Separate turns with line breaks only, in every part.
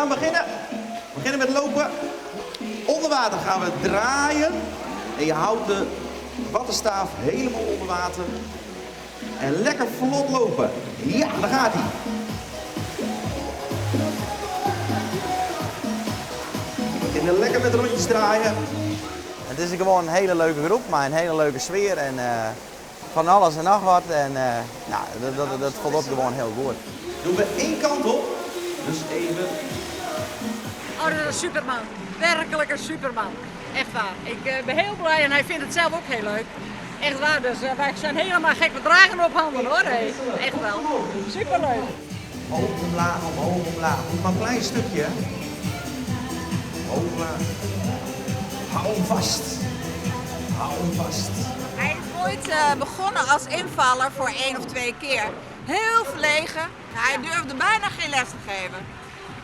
gaan beginnen. We beginnen met lopen. Onder water gaan we draaien. En je houdt de wattenstaaf helemaal onder water. En lekker vlot lopen. Ja, daar gaat hij. We beginnen lekker met rondjes draaien.
Het is gewoon een hele leuke groep, maar een hele leuke sfeer en van alles en noch wat. En nou, dat valt ook gewoon heel goed.
Doen we één kant op, dus even.
Oh, dat is een superman. Werkelijk een superman. Echt waar. Ik ben heel blij en hij vindt het zelf ook heel leuk. Echt waar, dus wij zijn helemaal gek. We dragen op handen hoor. Hey. Echt wel. Superleuk.
Hoog omlaag, omhoog omlaag. Doe maar een klein stukje. Hè. Hoog omlaag. Hou hem vast. Hou hem vast.
Hij is ooit begonnen als invaller voor 1 of 2 keer. Heel verlegen. Hij durfde bijna geen les te geven.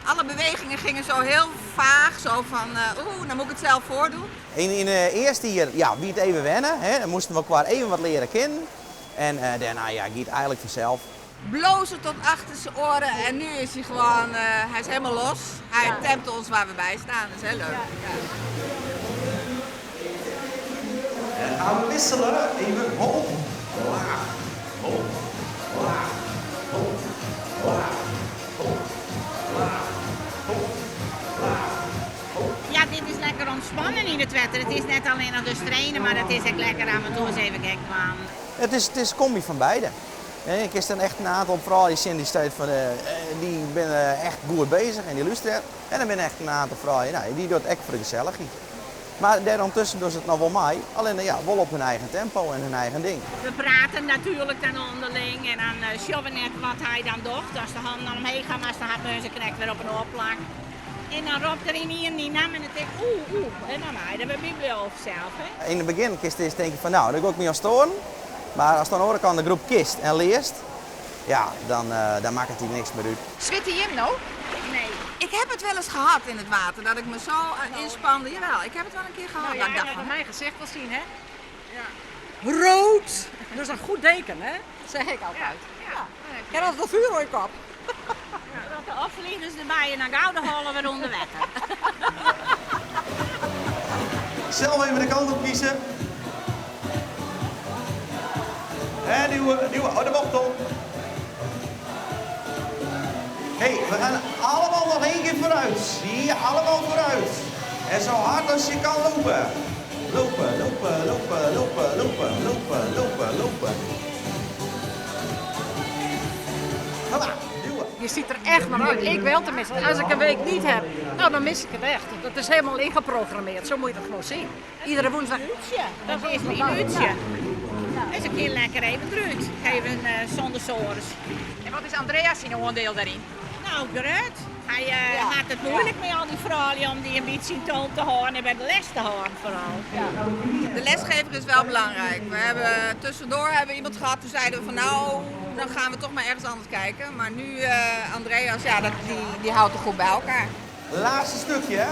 Alle bewegingen gingen zo heel vaag, zo van oeh, dan moet ik het zelf voordoen.
In de eerste jaar, ja, wie het even wennen, hè, dan moesten we elkaar even wat leren kennen. En daarna, ja, ging het eigenlijk vanzelf.
Blozen tot achter zijn oren en nu is hij gewoon, hij is helemaal los. Hij tapt ons waar we bij staan, dat is heel leuk. Ja.
En gaan we wisselen, even hoog, laag, hoog, laag, hoog, laag, hoog, laag, hoog, laag, hoog.
Ja, dit is lekker ontspannen in het wetter. Het is net alleen nog dus trainen, maar het is ook lekker af en toe eens even kijken van.
Het is een combi van beide. Ik is dan echt een aantal vrouwen die die staat van die zijn echt goed bezig en die luisteren. En dan ben echt een aantal vrouwen, nou, die doet echt voor de gezelligheid. Maar daarontussen doen ze het nog wel mee, alleen ja, wel op hun eigen tempo en hun eigen ding.
We praten natuurlijk dan onderling en dan zien we net wat hij dan doet. Als de handen dan omheen gaan, maar dan gaat hij zijn krek weer op een oorplak. En dan roept er in iemand die naam en dan denk ik oeh, oeh. En dan hij we bibliotheek zelf. Hè.
In het begin kist is denk ik van nou, daar ga ik me aan storen. Maar als dan aan de andere kant de groep kist en leest, ja, dan maakt het hier niks meer uit.
Zit hij hem nou?
Nee.
Ik heb het wel eens gehad in het water, dat ik me zo inspande. Jawel, ik heb het wel een keer gehad.
Nou,
dat ik
jij
dacht
hebt
van,
mijn gezicht wel zien, hè? Ja. Rood! Dat is een goed deken, hè? Dat zeg ik altijd.
Ja. Ja.
Ik heb altijd een vuur in je kop.
Ja. De opvliegers erbij en dan gouden hollen weer onder water.
Zelf even de kant op kiezen. En nieuwe, nieuwe, oh de bocht op. Hé, hey, we gaan allemaal nog één keer vooruit. Zie je, allemaal vooruit. En zo hard als je kan lopen. Lopen, lopen, lopen, lopen, lopen, lopen, lopen, lopen. Kom maar, duwen.
Je ziet er echt maar uit. Ik wel tenminste. Als ik een week niet heb, nou, dan mis ik het echt. Dat is helemaal ingeprogrammeerd. Zo moet je dat gewoon zien. Iedere woensdag.
Uurtje. Dat is een uurtje. Dat is een keer lekker even druk. Even zonder sores.
En wat is Andreas zijn oordeel daarin?
Nou, groot. Hij had het moeilijk met al die vrouwen om die een beetje in toon te houden en bij de les te houden vooral.
Ja. De lesgever is wel belangrijk. We hebben, tussendoor hebben we iemand gehad, toen zeiden we van nou, dan gaan we toch maar ergens anders kijken. Maar nu Andreas, ja, die houdt het goed bij elkaar.
Laatste stukje, hè?